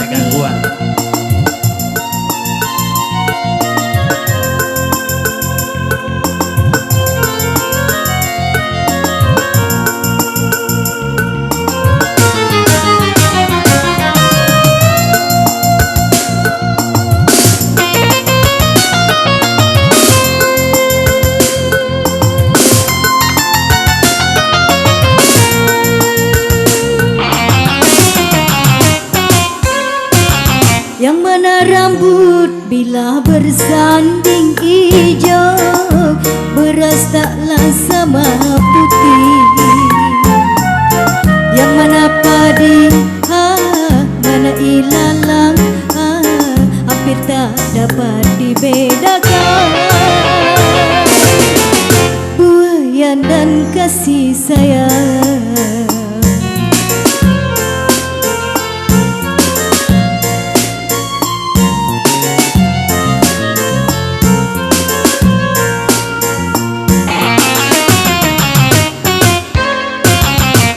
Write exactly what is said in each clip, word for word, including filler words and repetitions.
gangguan. Yang mana rambut bila bersanding ijo, beras taklah sama putih. Yang mana padi, ha, mana ilalang, ha, hampir tak dapat dibedakan. Buayan dan kasih sayang.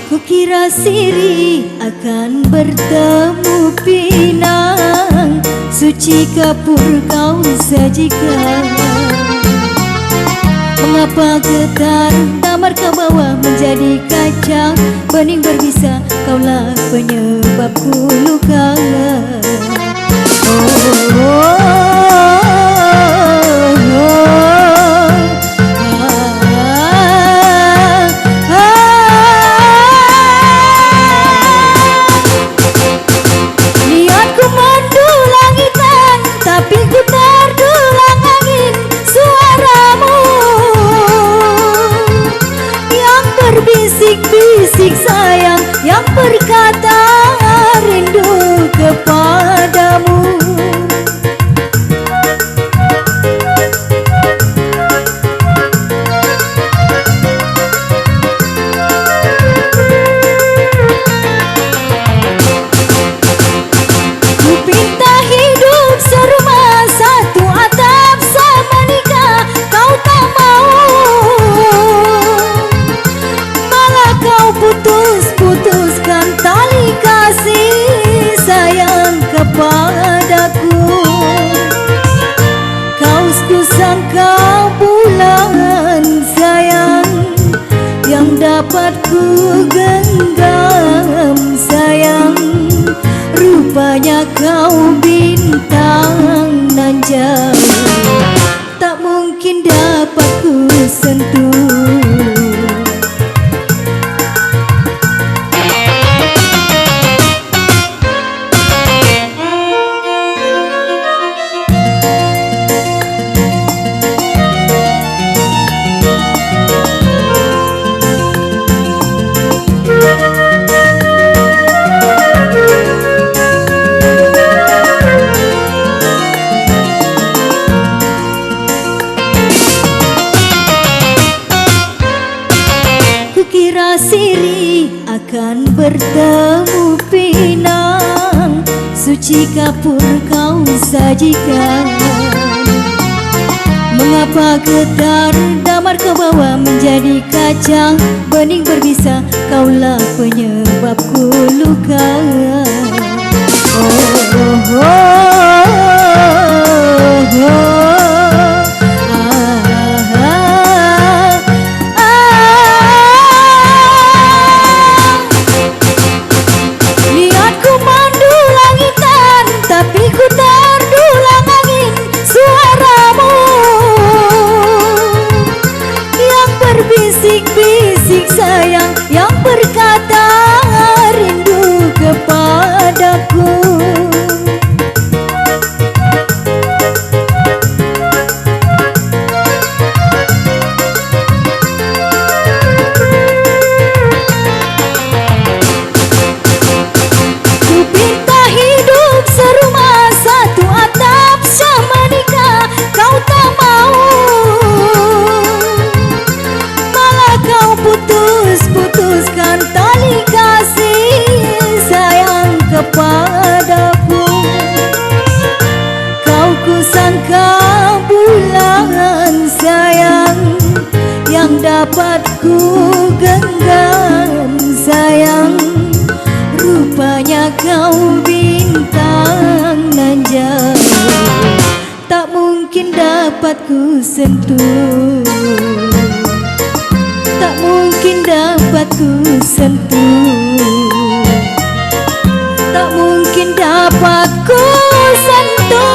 Kukira siri akan bertemu pinang, suci kapur kau sajikan. Mengapa getar damar kau bawa menjadi kaca, bening berbisa, kaulah penyebabku luka. Oh, oh, oh, oh. Niatku mendulang intan, tapi ku terdulang angin suaramu yang berbisik-bisik sayang, yang berkata rindu kepadamu. Ku pinta hidup serumah satu atap sama nikah, kau tak mau. Malah kau putus-putuskan tali kasih sayang kepadaku. Kau kusangka bulan sayang yang dapat ku genggam sayang, rupanya kau bintang nan jauh. Tak mungkin dapat ku sentuh. Kukira siri akan bertemu pinang, suci kapur kau sajikan. Mengapa getar damar kau bawa menjadi kaca, bening berbisa, kaulah penyebabku luka. Oh, oh, oh, oh, oh. Ah, ah, ah, ah. Niatku mendulang intan, tapi ku terdulang angin suaramu yang berbisik-bisik sayang, yang berkata rindu kepadaku. Ku pinta hidup serumah satu atap sama nikah, kau tak mau. Malah kau putus-putuskan tali kasih sayang kepadaku. Kau kusangka bulan sayang yang dapat ku genggam sayang, rupanya kau Dapat ku sentuh, tak mungkin dapat ku sentuh, tak mungkin dapat ku sentuh.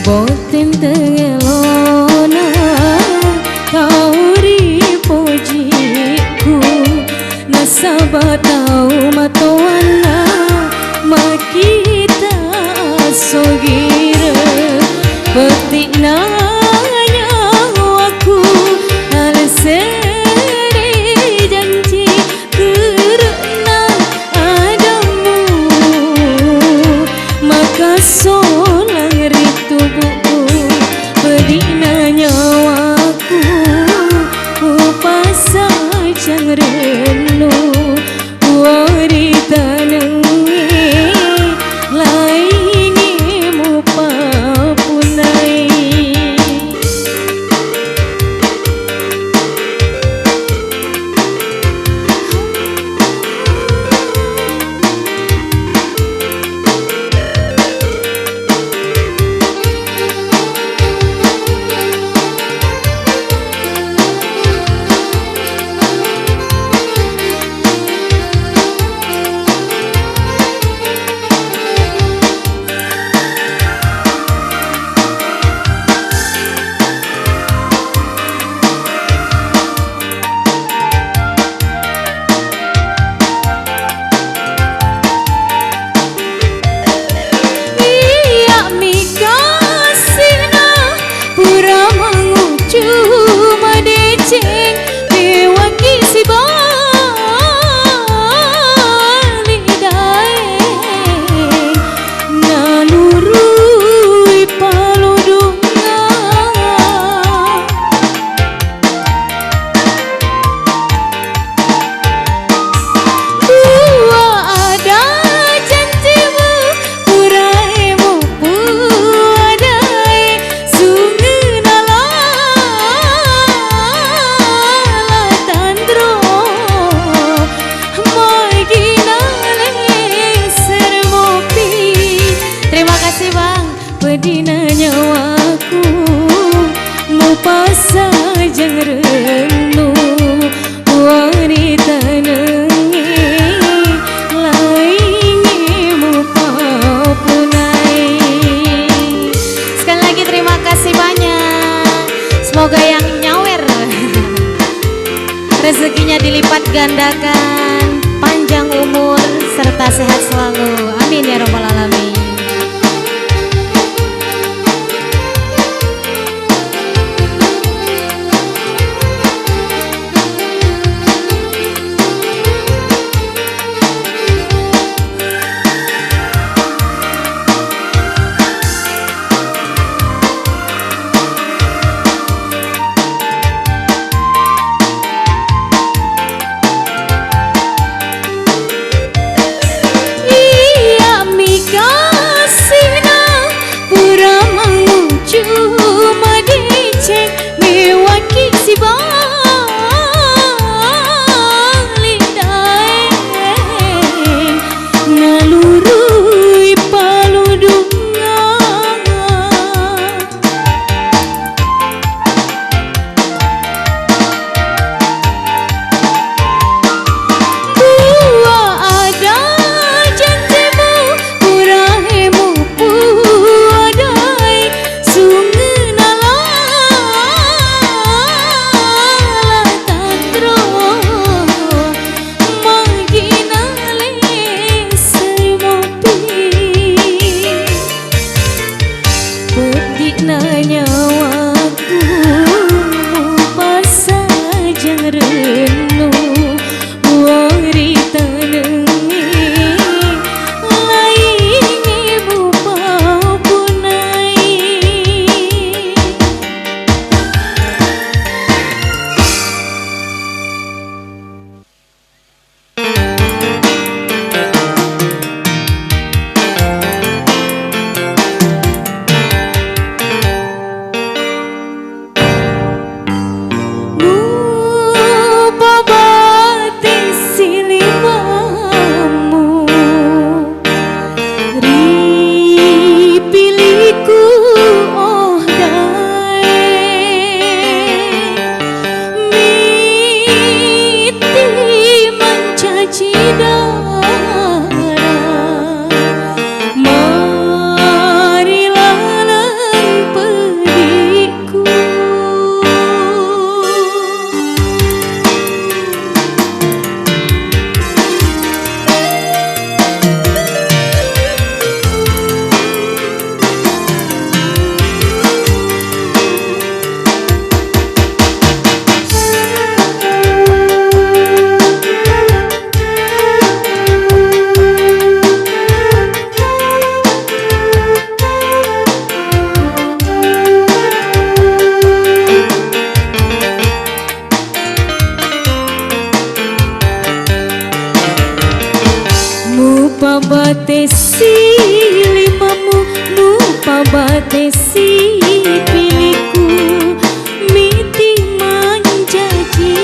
Botting tengelona tau ri pojiku, nasaba tau matoanna makkita sogire. Petikna nyawaku alesere janji. Turu'na adammu makassolang ri tubu'ku, pedina nyawaku upasajang rennu, wari tanengnge laingnge mupapunai. Iya mi kasina pura mangucu madeceng, pewaki sibali daeng nalurui paludungnga. Dua ada janjimu, purae mupu adae, sungena lala tanro, magina leser mopi. Terima kasih, Bang. Pedina nyawaku mupasajang rennu, wari tanengnge laingnge mupapunai. Sekali lagi terima kasih banyak. Semoga yang nyawer rezekinya dilipat gandakan, panjang umur, serta sehat selalu. Amin ya rabbal alamin. Mupabatesi pilikku, miti mancaji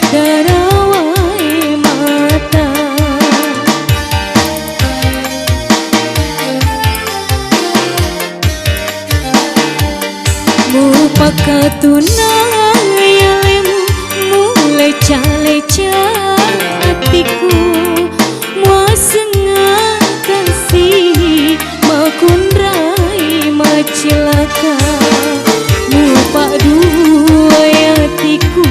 darawae mata. Mupakatuna alemu, muleca-leca atiku, muasengnga kasi makunrai macilaka. Mupadduai atiku,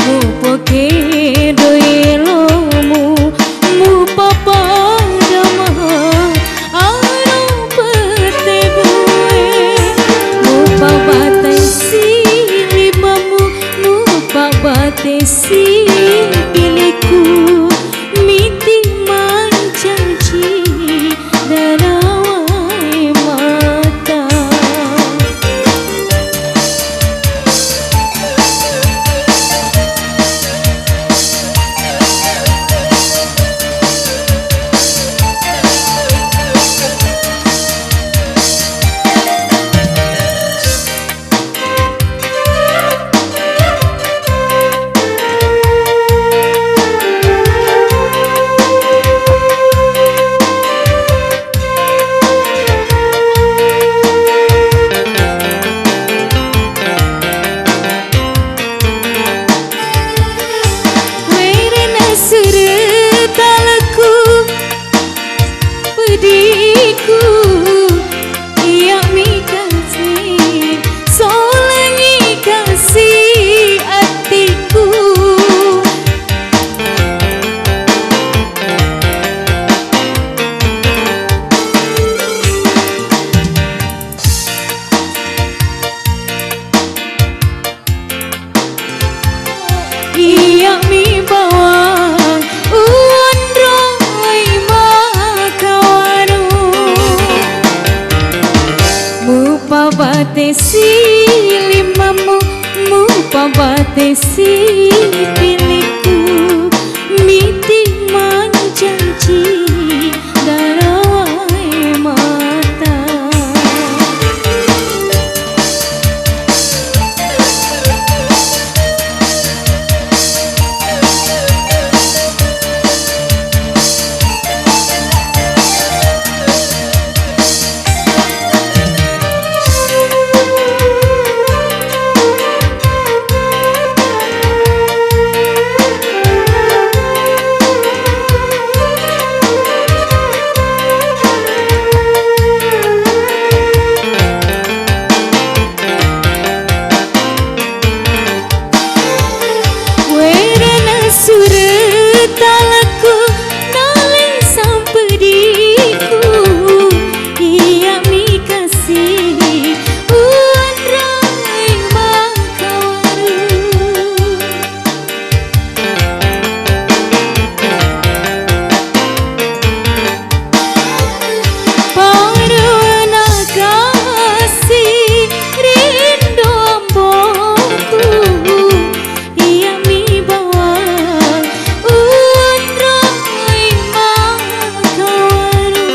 mupokedo elomu, mupapadama aro petebue. Mupabatesi limamu, mupabatesi pilikku, miti mancaji darawae mata. Werena sure talaku, pediku, iya mi kasi, solengi kasi atiku. Iya mi bawang uonroi makawaru. Mupabatesi limamu, mupabatesi pilikku, miti mancaji darawae mata. Werena sure talaku, nale sampediku, iya mi kasi uonroi makawaru. Parona kasi rindu amboku, iya mi bawang uonroi makawaru.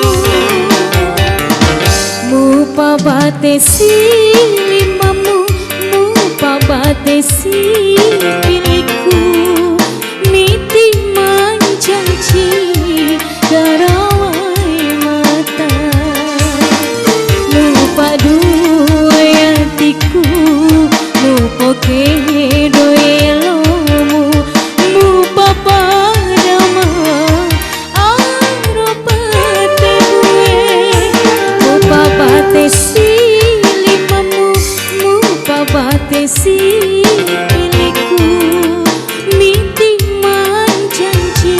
Mupabatesi limamu, mupabatesi pilikku, miti mancaji darawae mata. Mupadduai atiku, mupokedo elomu, mupapadama aro petebue. Mupabatesi limamu, mupabatesi pilikku, miti mancaji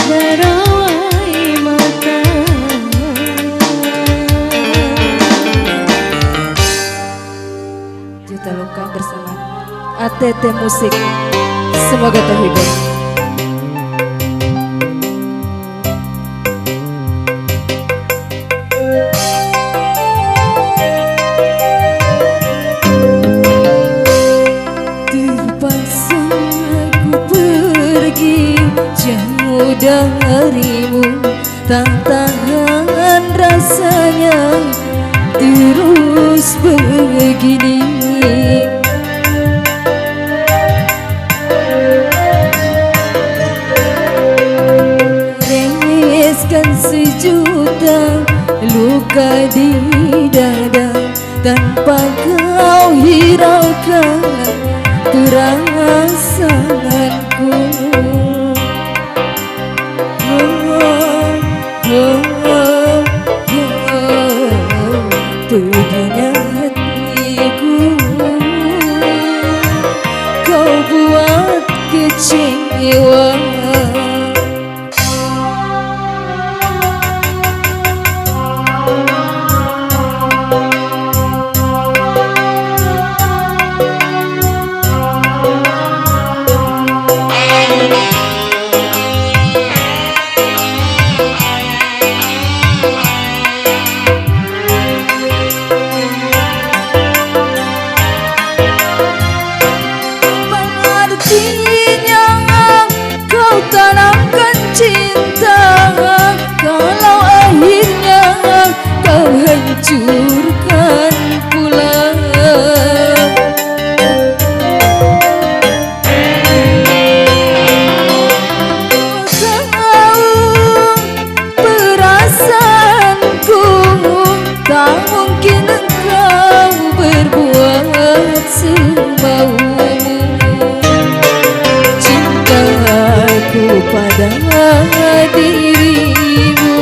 darawae mata. Juta Luka bersama A T T Musik. Semoga terhibur. Terpaksa ku pergi jauh darimu, tak tahan rasanya kini. Goreskan sejuta luka di dada, tanpa kau hiraukan perasaanku. Pedihnya hatiku, kau buat kecewa. Artinya kau tanamkan cinta, kalau akhirnya kau hancurkan pula. Kau tahu perasaanku, tak mungkin engkau berbuat semaumu. Cintaku pada dirimu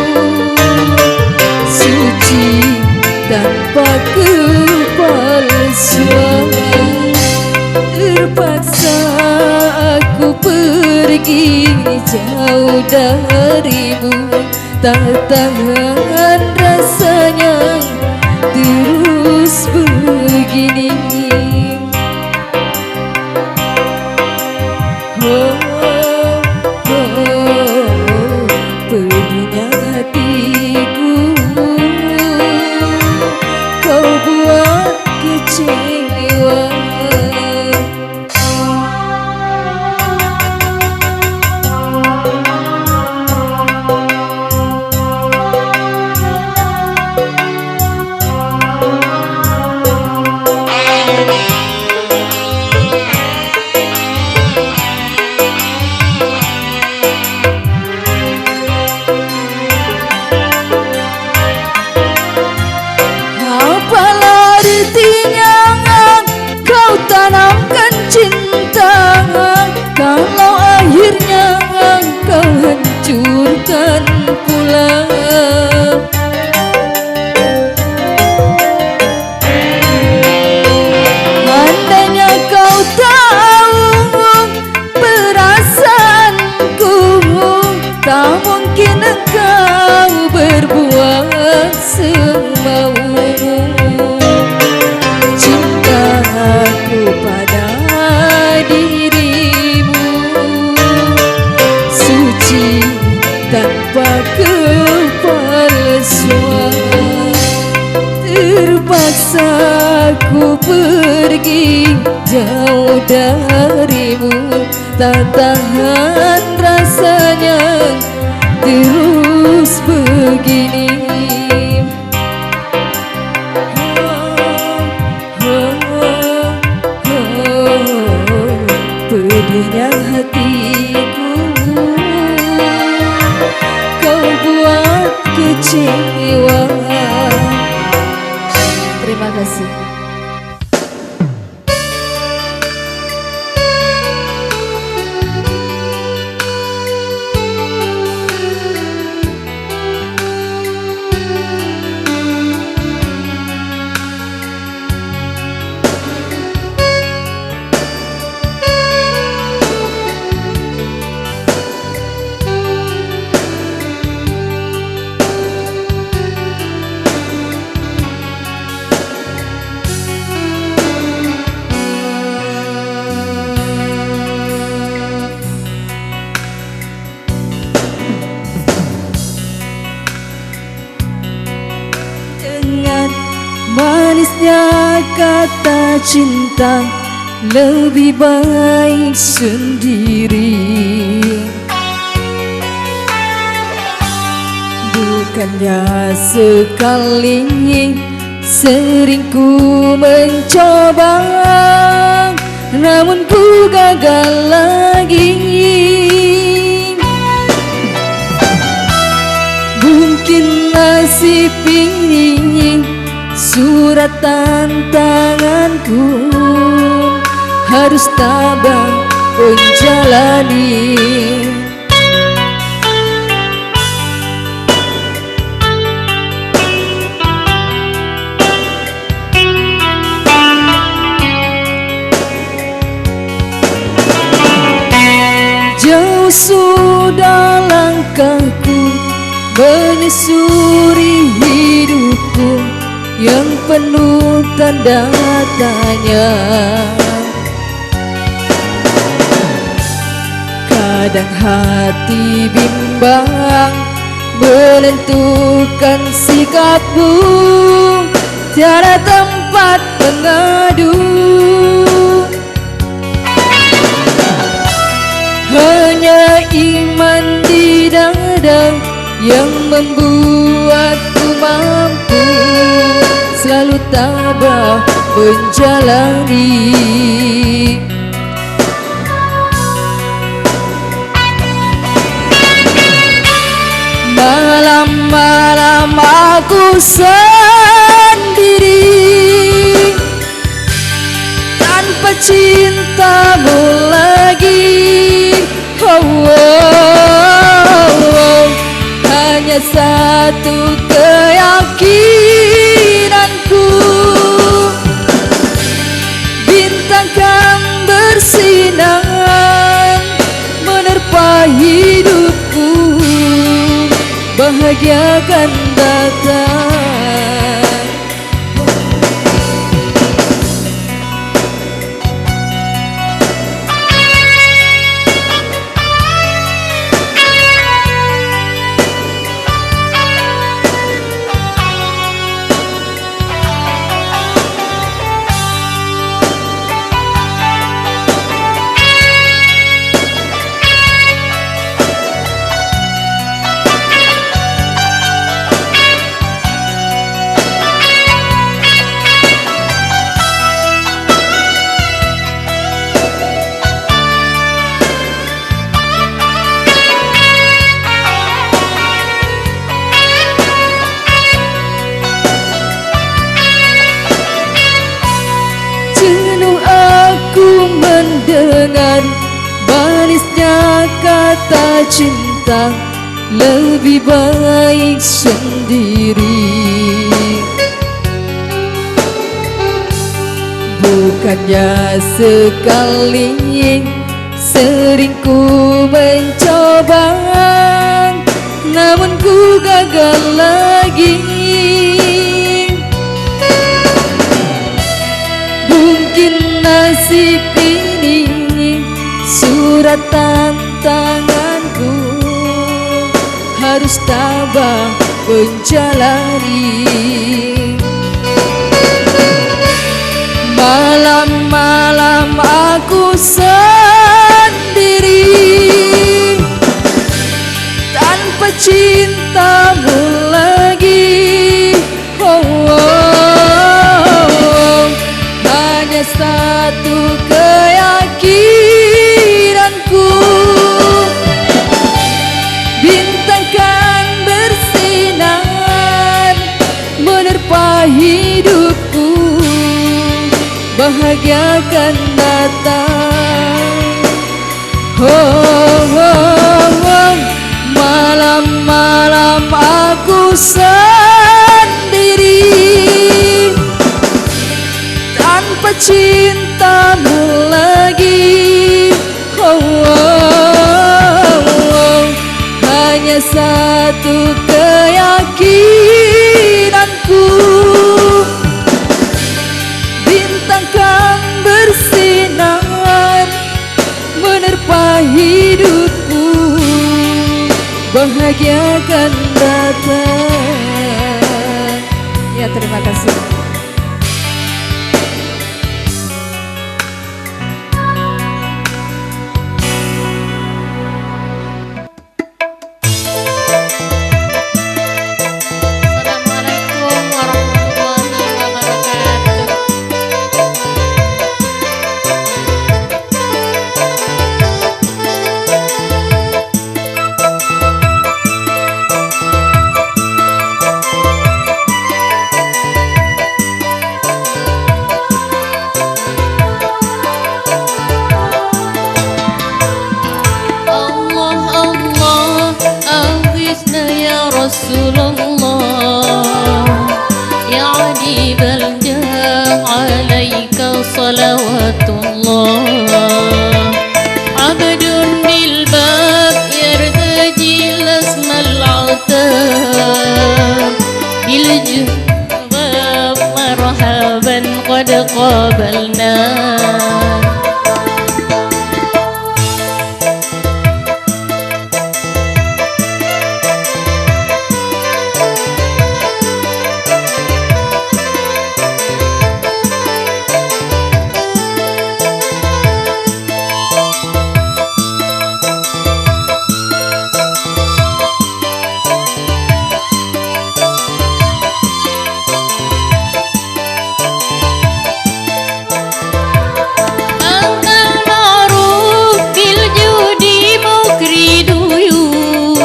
suci tanpa kepalsuan. Terpaksa aku pergi jauh darimu, tak tahan rasanya terus begini. Oh, oh, oh, pedihnya hatiku, kau buat kecewa. Apalah artinya kau tanamkan cinta, kalau akhirnya kau hancurkan pula. Andainya kau tahu perasaanku, tak mungkin engkau berbuat semaumu. Cintaku pada dirimu suci tanpa kepalsuan. Terpaksa ku pergi jauh darimu, tak tahan rasanya terus begini. Pedihnya hatiku, kau buat kecewa. Terima kasih. Dengan manisnya kata cinta, lebih baik sendiri. Bukannya sekali Sering ku mencoba, namun ku gagal lagi. Mungkin nasib ini surat tantanganku, harus tabah menjalani. Jauh sudah langkahku menyusuri hidupku yang penuh tanda tanya. Kadang hati bimbang menentukan sikapku, tiada tempat mengadu. Hanya iman di dada yang membuatku mampu selalu tabah menjalani. Malam-malam aku sendiri tanpa cintamu lagi. Oh, oh, oh. Hanya satu keyakinanku, bintang kan bersinar menerpa hidupku, bahagia kan datang. Jenuh aku mendengar manisnya kata cinta, lebih baik sendiri. Bukannya sekali, sering ku mencoba, namun ku gagal lagi. Mungkin nasib ini surat tantanganku, harus tabah menjalani. Malam-malam aku sendiri tanpa cintamu lagi. Oh, oh, oh. Hanya satu keyakinanku, bintang kan bersinar menerpa hidupku, bahagia kan datang. Oh, oh, oh. Malam-malam aku sendiri tanpa cintamu lagi. Oh, oh, oh. Hanya satu keyakinanku, bintang kan bersinar menerpa hidupku, bahagia kan datang. Ya, terima kasih. Assalamualaikum warahmatullahi Ilju, marhaban qad qabalna. Antal ma'ruf bil judi mukri duyuf.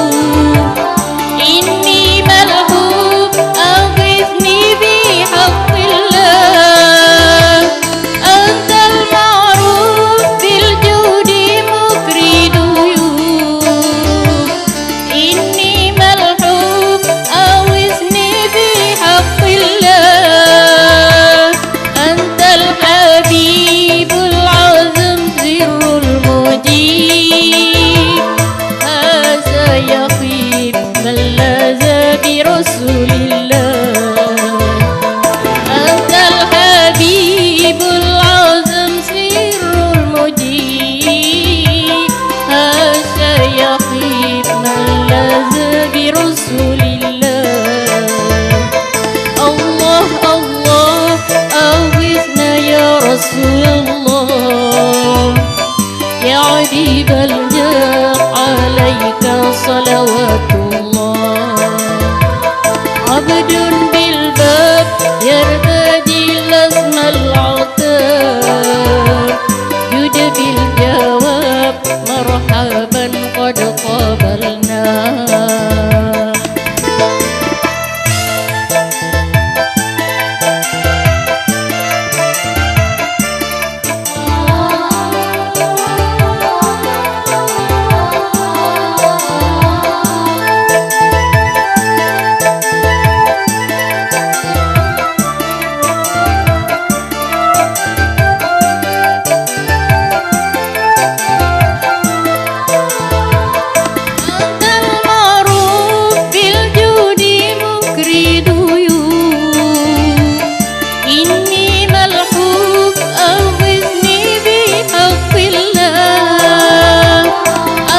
Inni malhuf aghithni bihaqqillah. Antal ma'ruf bil judi mukri duyuf. Inni malhuf aghithni bihaqqillah. Antal habibul azam sirrul mujib. Haza yakhif man laza bi rasulillah. Antal habibul azam sirrul mujib. Haza yakhif man laza bi rasulillah. Allah, Allah, aghithna ya Rasulullah. Ya adibal jah alaika salawatullah. Abdun bil bab yartaji lazmal atab. Jud bil jawab marhaban qad qabalna. Antal ma'ruf bil judi mukri duyuf. Inni malhuf aghithni bihaqqillah.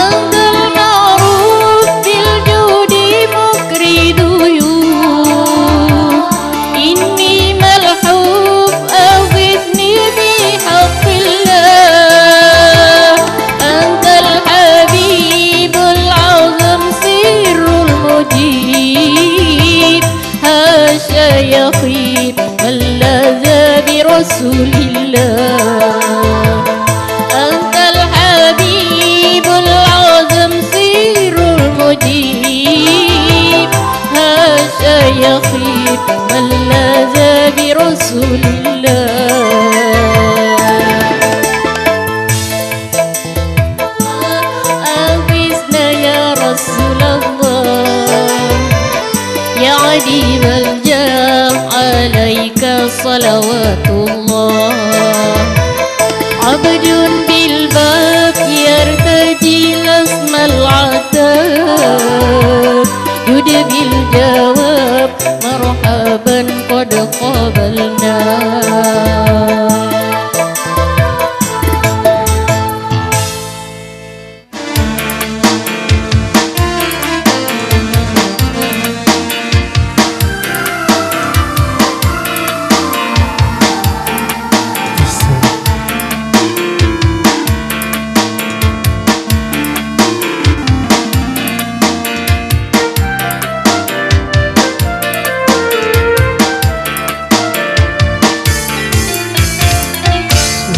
Antal ma'ruf bil judi mukri duyuf. Inni malhuf aghithni bihaqqillah. Antal habibul azam sirrul mujib. Hasya yakhif man laza bi rasulillah. Antal habibul azam sirrul mujib. Hasya yakhif man laza bi rasulillah. Aghithna ya Rasulullah. Ya adibal jah alaika salawatullah. Abdun bil bab yartaji lazmal atab. Jud bil jawab marhaban qad qabalna.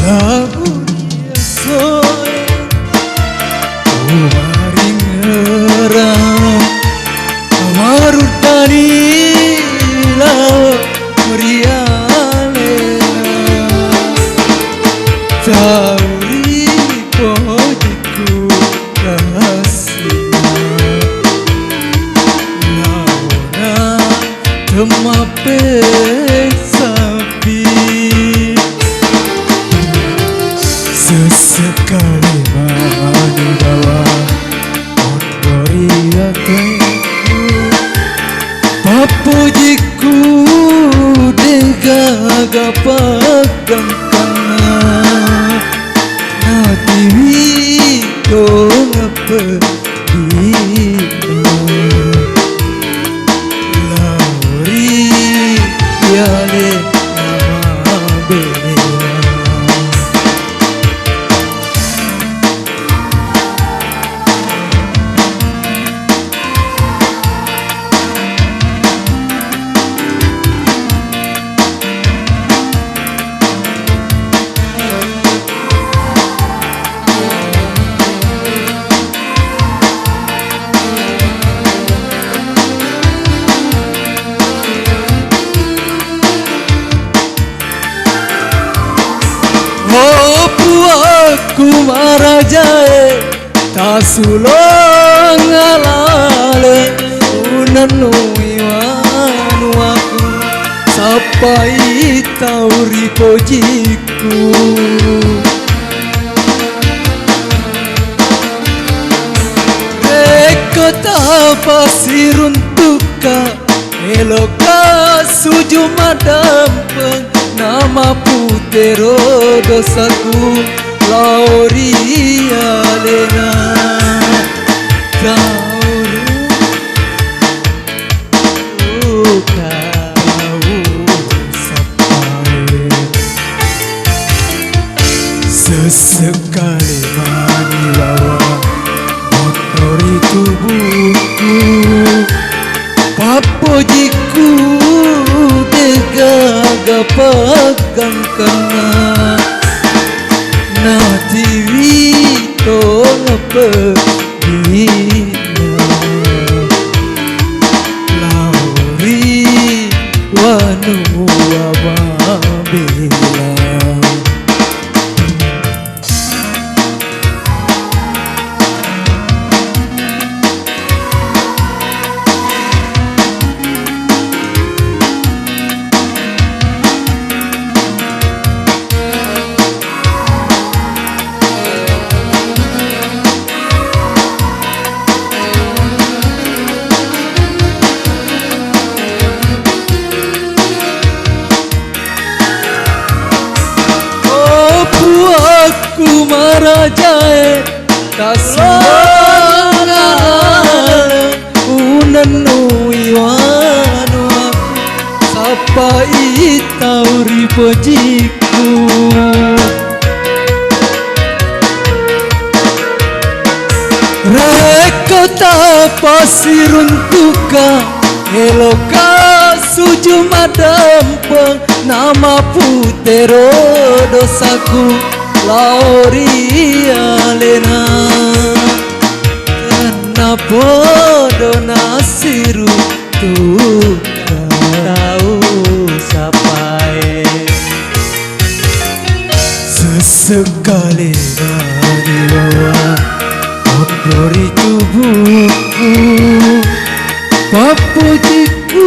Labu ri esoe umaringerang, maruddani lao ri alena. Tau ri pojikku kasina, naona temmappé sabbi. Sesekali mani bawa onrori atekku, pappu Pojikku degaga paggangkanna, natiwi tongeng pedina, lao ri ale namabela. Oh puakku marajae, tasulong alale, unennui wanuaku, sappai tau ri pojikku. Rekko tapasiruntukka, eloka suju madampeng, namaputero dosaku lao ri alena. Tau Uka tau sappae. Sesekale mani wawa monro ri tubukku. Pappojikku degaga paggangkanna. Natiwi tongeng pedina, lao ri wanua mabela. Oh puakku marajae, tasulana unennui wanuaku, sappai tau ri pojikku. Rekko tapasiruntukka, eloka suju madampeng, namaputero dosaku lao ri alena. Tennapodo nassiru tukka tau sappae. Sesekale mani wawa monro ri tubukku. Pappojikku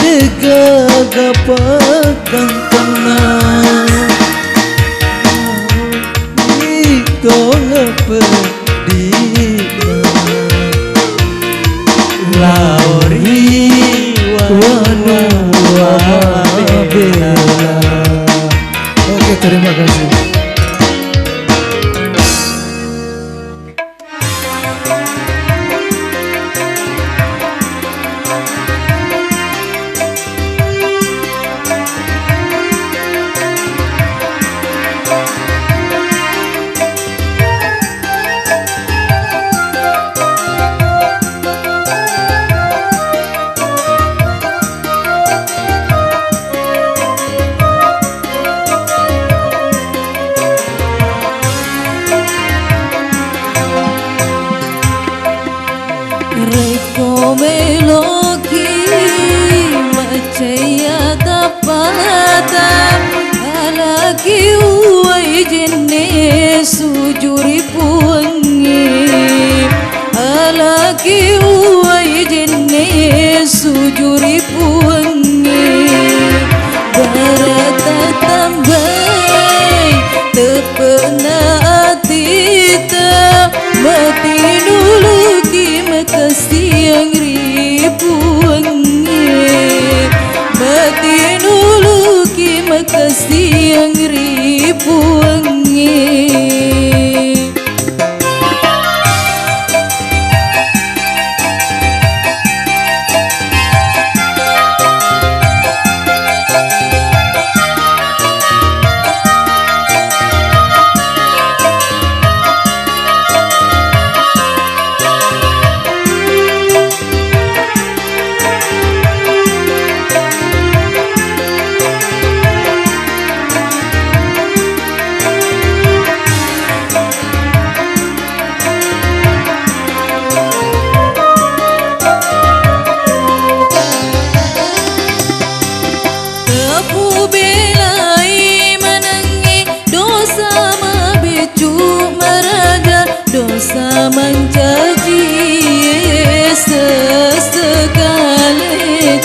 degaga paggangkanna. Iko pedina, lao ri wanua mabela. Oke, terima kasih.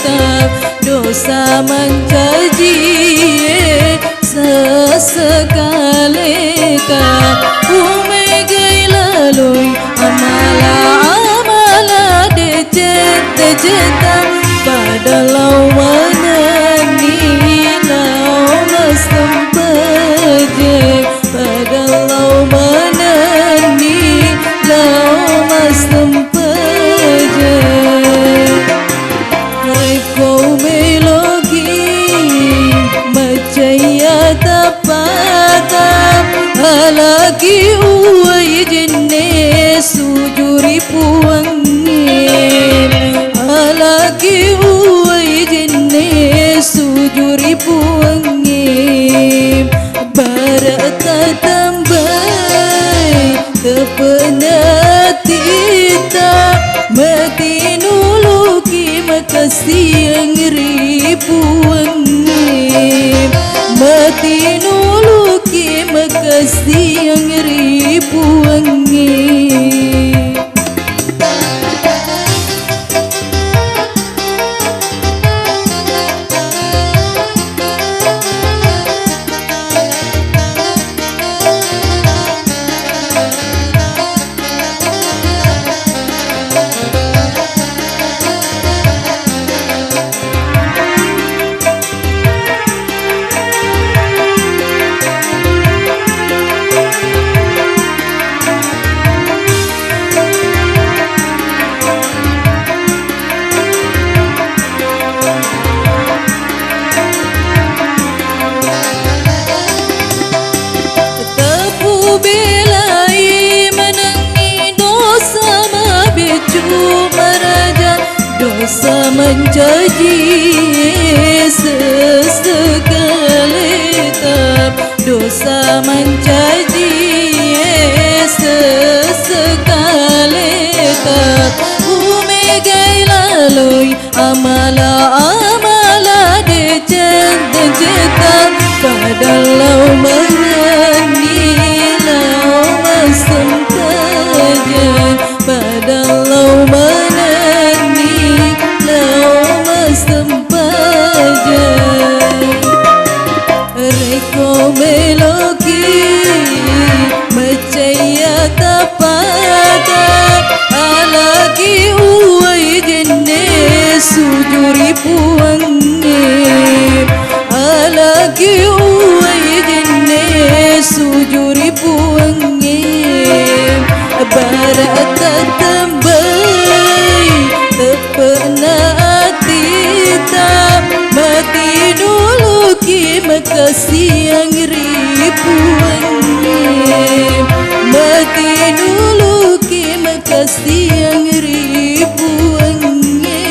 kitab, dosa mancajie sessekaleta. Umegai laloi amala-amala deceng-decengta, pada lao manenni lao massempajeng, pada lao manenni lao massempajeng. Rekko meloki maccaia tappata, alaki uwai jenne sujuri Puangnge, alaki uwai jenne sujuri Puangnge. Bara tatambai teppena atita, matinuluki makasiang ri Puangnge, matinuluki makasiang ri Puangnge. Tapubelai manengngi dosa mabeccu maraja, dosa mancaji sessekaleta, dosa mancaji sessekaleta. Umegai laloi amala-amala deceng-decengta, pada lao manenni lao massempajang, pada lao manenni lao massempajang. Rekko meloki maccaia tappata, alaki uwai jenne sujuri Puangnge, alaki uwai jenne sujuri Puangnge. Bara tatambai teppena atita, matinuluki makasiang ri Puangnge, matinuluki makasiang ri Puangnge.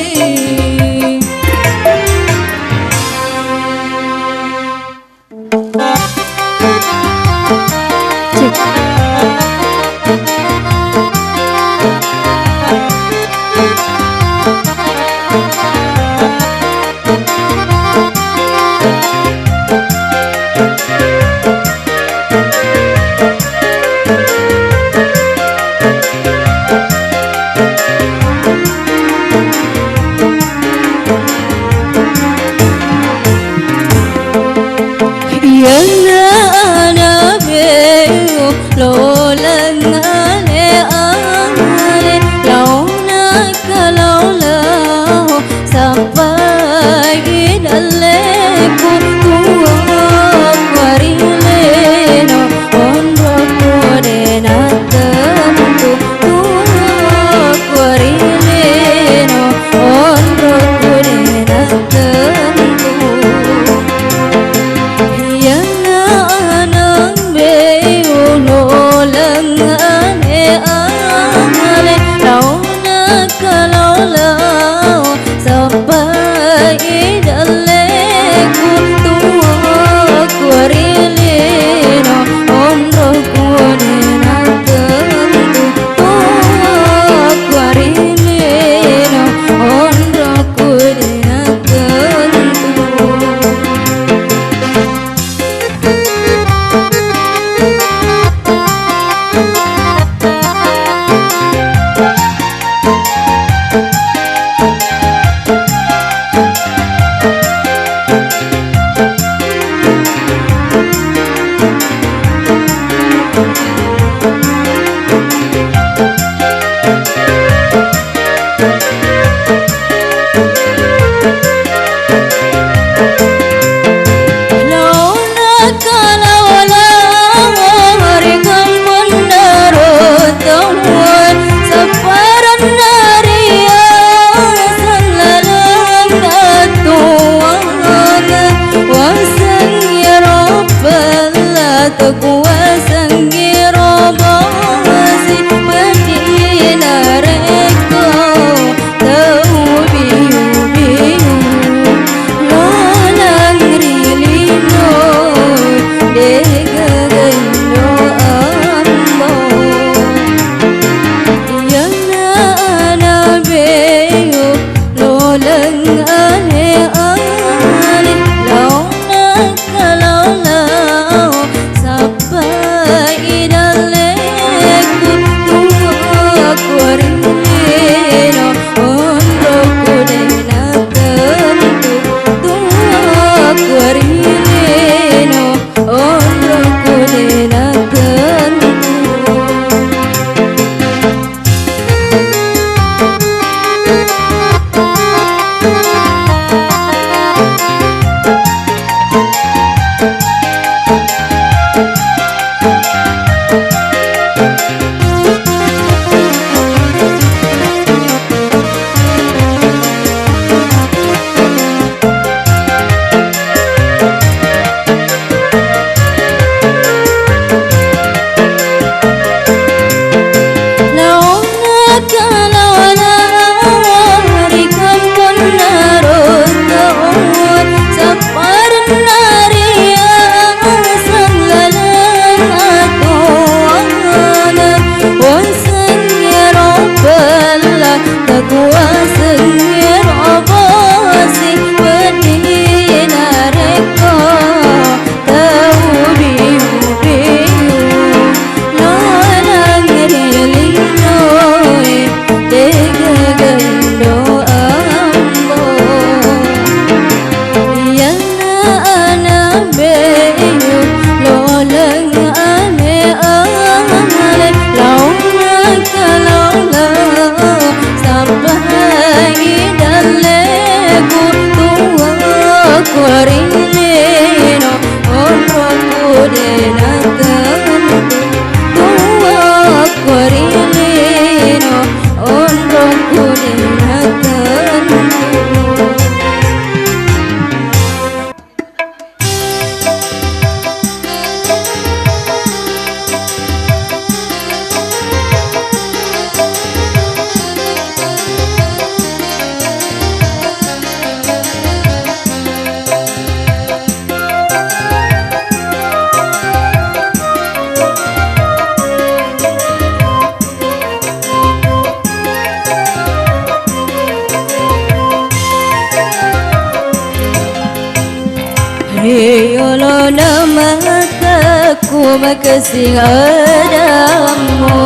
Ri olona mataku makessing adammu,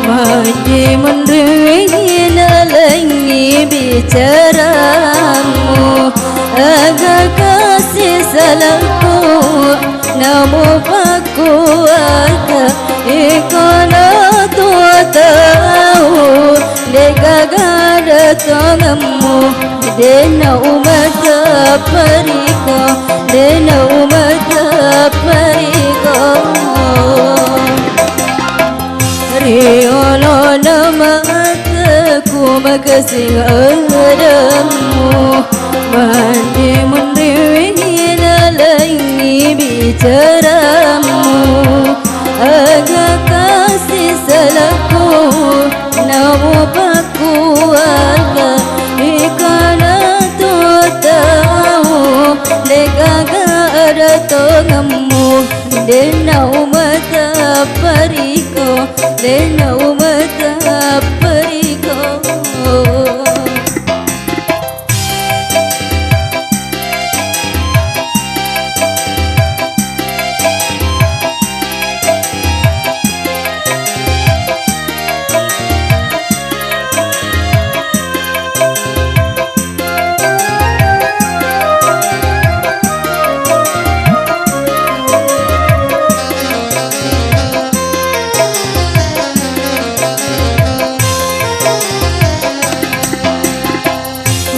mandi menriwi nalengi bicaramu, aga kasi salahku namu pakkuata, ikona tua tau, degaga ada tongemmu. Dena umata periko, dena umata periko. Riolo na mataku makessing adammu, mandi menriwi nalengi bicaramu, aga kasi salahku namu pakkuata, ikana tu tau, degaga ada tongemmu, dena umata periko, dena umata periko.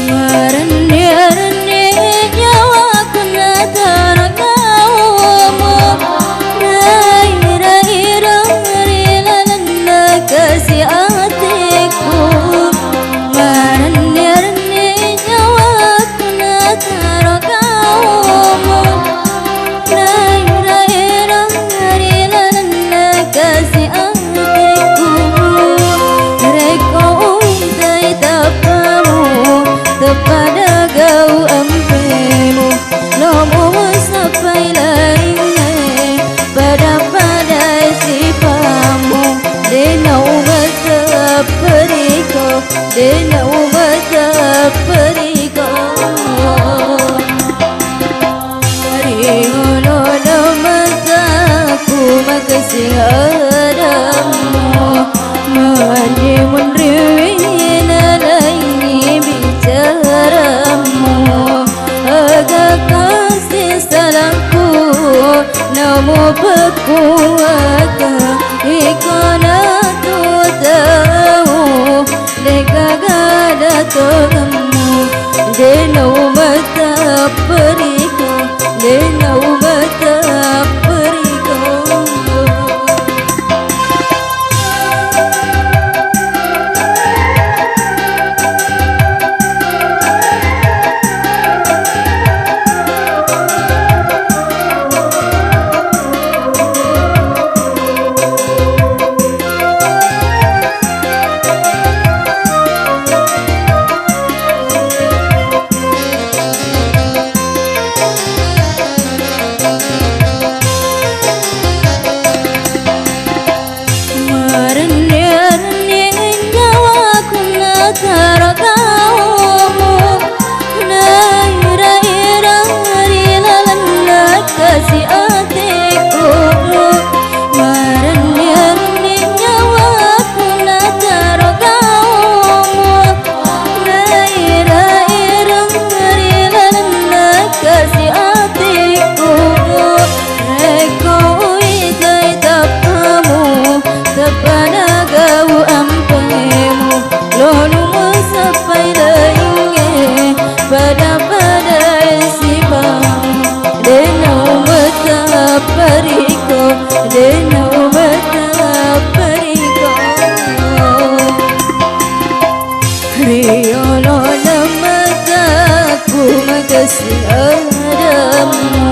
Marenni-renni nyawaku natarang gaumu, naira-ira ri lalenna kasi atiku. Marenni-renni nyawaku natarang gaumu, naira-ira ri lalenna kasi atiku. Rekko uitai tappamu, teppada gau ampemu, lomo sappai laingnge, pada-padai sipamu, dena umata periko, dena umata periko. Ri olona mataku makessing adammu, mandi menriwi nalengi bicaramu, aga kasi salahku namu pakkuata, ikona tu tau, degaga ada tongemmu, dena umata periko, dena umata periko. Marenni-renni nyawaku nataro gaumu, naira-ira ri lalenna kasi atiku. Marenni-renni nyawaku nataro gaumu, naira-ira ri lalenna kasi atiku. Rekko uitai tappamu, teppada gau ampemu, lonu musappai laingnge, pada-padai sipamu, dena umata periko, dena umata periko. Ri olona mataku makessing adammu,